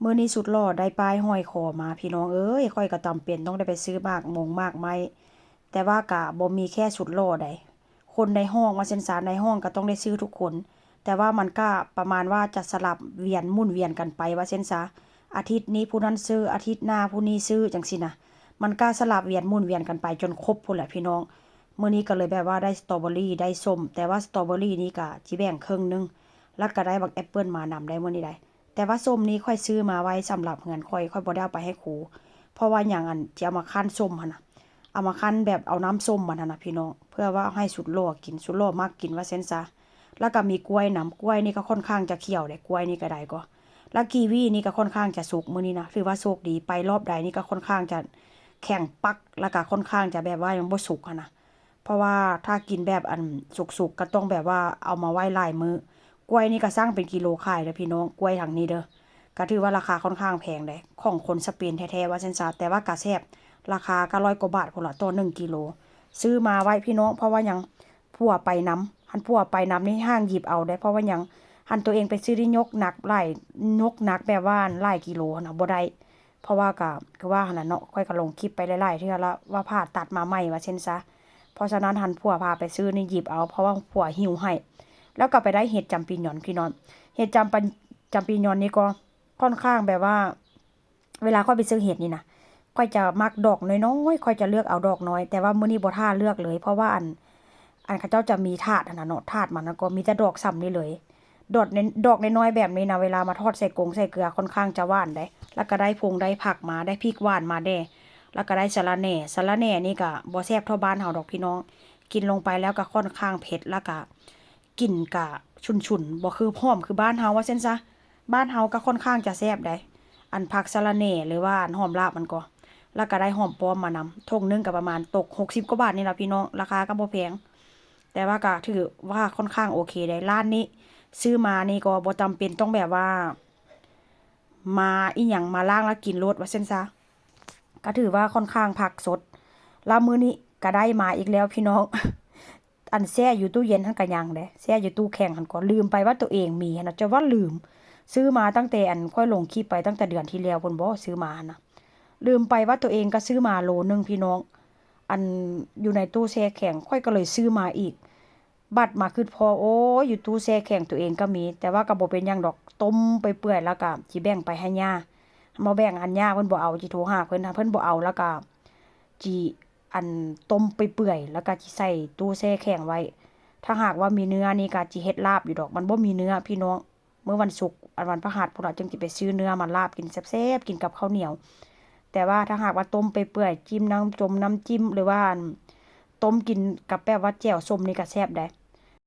ມື້ນີ້ສຸດຫຼໍ່ໄດ້ປ້າຍຫ້ອຍຄໍມາ ພີ່ນ້ອງເອີຍ, ຂ້ອຍກໍຈຳເປັນຕ້ອງໄດ້ໄປຊື້ໝາກມົງໝາກໄມ້, ແຕ່ວ່າກະບໍ່ມີແຄ່ສຸດຫຼໍ່ໃດ໋, ຄົນໃນຫ້ອງວ່າຊັ້ນຊະ, ໃນຫ້ອງກໍຕ້ອງໄດ້ຊື້ທຸກຄົນ, ແຕ່ວ່າມັນກະປະມານວ່າຈະສະຫຼັບວຽນໝູນວຽນກັນໄປວ່າຊັ້ນຊະ, ອາທິດນີ້ຜູ້ນັ້ນຊື້, ອາທິດໜ້າຜູ້ນີ້ຊື້ ຈັ່ງຊີ້ນະ, ມັນກະສະຫຼັບວຽນໝູນວຽນກັນໄປຈົນຄົບພຸ້ນແຫຼະ ພີ່ນ້ອງ. ມື້ນີ້ກໍເລີຍແບບວ່າໄດ້ສະຕໍເບີຣີ ໄດ້ສົ້ມ, ແຕ່ວ່າສະຕໍເບີຣີນີ້ກະຊິແບ່ງເຄິ່ງໜຶ່ງ, ແລ້ວກະໄດ້ບັກແອັບເປິນມານຳໄດ໋ມື້ນີ້ໄດ໋. ແຕ່ວ່າສົ້ມນີ້ຂ້ອຍຊື້ມາໄວ້ສຳລັບເຮືອນຂ້ອຍ, ຂ້ອຍບໍ່ໄດ້ເອົາໄປໃຫ້ຄູ, ເພາະວ່າຫຍັງ ອັນ ຊິເອົາມາຄັ້ນສົ້ມຫັ້ນນະ, ເອົາມາຄັ້ນແບບເອົານ້ຳສົ້ມມັນຫັ້ນນະ ພີ່ນ້ອງ, ເພື່ອວ່າໃຫ້ສຸດຫຼໍ່ກິນ, ສຸດຫຼໍ່ມັກກິນວ່າຊັ້ນຊະ. ແລ້ວກໍມີກ້ວຍນຳ, ກ້ວຍນີ້ກໍຂ້ອນຂ້າງຈະຂຽວເດ້, ກ້ວຍນີ້ກໍໄດ້ກໍ, ແລ້ວກີວີນີ້ກໍຂ້ອນຂ້າງຈະສຸກມື້ນີ້ນະ, ຖືວ່າໂຊກດີ, ໄປລອບໃດນີ້ກໍຂ້ອນຂ້າງຈະແຂງປັກ, ແລ້ວກໍຂ້ອນຂ້າງຈະແບບວ່າຍັງບໍ່ສຸກຫັ້ນນະ. ເພາະວ່າຖ້າກິນແບບອັນສຸກໆ ກໍຕ້ອງແບບວ່າເອົາມາໄວ້ຫຼາຍມື້. ກ້ວຍນີ້ກໍຊັ່ງເປັນກິໂລຂາຍເດີພີ່ນ້ອງ, ກ້ວຍທາງນີ້ເດີ, ກໍຖືວ່າລາຄາຂ້ອນຂ້າງແພງເດ້, ຂອງຄົນສະເປນແທ້ໆ ວ່າຊັ້ນຊະ, ແຕ່ວ່າກໍແຊບ, ລາຄາກໍຮ້ອຍກວ່າບາດພຸ້ນລະ ຕໍ່ໜຶ່ງກິໂລ. ຊື້ມາໄວ້ພີ່ນ້ອງ, ເພາະວ່າຫຍັງ ຜົວໄປນຳ, ຄັນຜົວໄປນຳນີ້ຫ້າມຫຍິບເອົາເດ້, ເພາະວ່າຫຍັງ ຄັນຕົວເອງໄປຊື້ນີ້ຍົກໜັກຫຼາຍ, ຍົກໜັກແບບວ່າຫຼາຍກິໂລຫັ້ນນະ ບໍ່ໄດ້. ເພາະວ່າກໍຄືວ່າຫັ້ນລະເນາະ, ຂ້ອຍກໍລົງຄລິບໄປຫຼາຍໆເທື່ອລະວ່າຜ່າຕັດມາໃໝ່ວ່າຊັ້ນຊະ. ເພາະສະນັ້ນ ຄັນຜົວພາໄປຊື້ນີ້ຫຍິບເອົາ, ເພາະວ່າຜົວຫິ້ວໃຫ້. ແລ້ວກໍໄປໄດ້ເຫັດຈຳປີຍອນພີ່ນ້ອງ, ເຫັດຈຳປະ ຈຳປີຍອນນີ້ກໍຂ້ອນຂ້າງແບບວ່າ ເວລາຂ້ອຍໄປຊື້ເຫັດນີ້ນະ, ຂ້ອຍຈະມັກດອກນ້ອຍໆ, ຂ້ອຍຈະເລືອກເອົາດອກນ້ອຍ, ແຕ່ວ່າມື້ນີ້ບໍ່ຖ້າເລືອກເລີຍ, ເພາະວ່າອັນ ອັນເຂົາເຈົ້າຈະມີຖາດຫັ້ນນະເນາະ, ຖາດມັນນະກໍມີແຕ່ດອກສ່ຳນີ້ເລີຍ. ດອກ ດອກນ້ອຍໆແບບນີ້ນະ, ເວລາມາທອດໃສ່ກົງໃສ່ເກືອ ຂ້ອນຂ້າງຈະຫວານເດ້. ແລ້ວກໍໄດ້ພົງໄດ້ຜັກມາ, ໄດ້ພິກຫວານມາແດ່, ແລ້ວກໍໄດ້ສະລະແໜ່. ສະລະແໜ່ນີ້ກໍບໍ່ແຊບເທົ່າບ້ານເຮົາດອກພີ່ນ້ອງ, ກິນລົງໄປແລ້ວກໍຂ້ອນຂ້າງເຜັດ, ແລ້ວກໍ ກິ່ນກະຊຸນໆ, ບໍ່ຄືຫອມຄືບ້ານເຮົາວ່າຊັ້ນຊະ. ບ້ານເຮົາກໍຂ້ອນຂ້າງຈະແຊບໃດ໋, ອັນຜັກສະລະແໜ່ ຫຼືວ່າອັນຫອມລາບມັນກໍ, ແລ້ວກໍໄດ້ຫອມປ້ອມມານຳ. ຖົງໜຶ່ງກໍປະມານຕົກຫົກສິບກວ່າບາດນີ້ລະພີ່ນ້ອງ, ລາຄາກໍບໍ່ແພງ, ແຕ່ວ່າກໍຖືວ່າຂ້ອນຂ້າງໂອເຄໃດ໋. ຮ້ານນີ້ຊື້ມານີ້ກໍບໍ່ຈຳເປັນຕ້ອງແບບວ່າ ມາອີ່ຫຍັງ ມາລ້າງແລ້ວກິນໂລດວ່າຊັ້ນຊະ, ກໍຖືວ່າຂ້ອນຂ້າງຜັກສົດ. ແລ້ວມື້ນີ້ກໍໄດ້ມາອີກແລ້ວພີ່ນ້ອງ. ອັນແຊ່ຢູ່ຕູ້ເຢັນຫັ້ນກໍຍັງເດ້, ແຊ່ຢູ່ຕູ້ແຂງຫັ້ນກໍລືມໄປວ່າຕົວເອງມີຫັ້ນນະ, ຈະວ່າລືມ. ຊື້ມາຕັ້ງແຕ່ ອັນ ຂ້ອຍລົງຄລິບໄປຕັ້ງແຕ່ເດືອນທີ່ແລ້ວພຸ້ນບໍ, ຊື້ມາຫັ້ນນະ, ລືມໄປວ່າຕົວເອງກໍຊື້ມາໂລໜຶ່ງພີ່ນ້ອງ, ອັນ ຢູ່ໃນຕູ້ແຊ່ແຂງ, ຂ້ອຍກໍເລີຍຊື້ມາອີກ. ບັດມາຄຶດພໍ, ໂອ້ຍ ຢູ່ຕູ້ແຊ່ແຂງຕົວເອງກໍມີ, ແຕ່ວ່າກໍບໍ່ເປັນຫຍັງດອກ, ຕົ້ມໄປເປື່ອຍ ແລ້ວກໍຊິແບ່ງໄປໃຫ້ຍ່າ. ບໍ່ແບ່ງ ອັນ ຍ່າເພິ່ນບໍ່ເອົາ, ຊິໂທຫາເພິ່ນ, ຖ້າເພິ່ນບໍ່ເອົາ ແລ້ວກໍຊິ ອັນ ຕົ້ມໄປເປື່ອຍ ແລ້ວກໍຊິໃສ່ຕູ້ແຊ່ແຂງໄວ້. ຖ້າຫາກວ່າມີເນື້ອນີ້ກໍຊິເຮັດລາບຢູ່ດອກ, ມັນບໍ່ມີເນື້ອພີ່ນ້ອງ. ມື້ວັນສຸກ ອັນ ວັນພະຫັດພຸ້ນລະ ຈຶ່ງຊິໄປຊື້ເນື້ອມາລາບກິນແຊບໆ ກິນກັບເຂົ້າໜຽວ. ແຕ່ວ່າຖ້າຫາກວ່າຕົ້ມໄປເປື່ອຍ ຈິ້ມນ້ຳ ຈຸ່ມນ້ຳຈິ້ມ ຫຼືວ່າ ອັນ ຕົ້ມກິນກັບແບບວ່າແຈ່ວສົ້ມນີ້ກໍແຊບໃດ໋.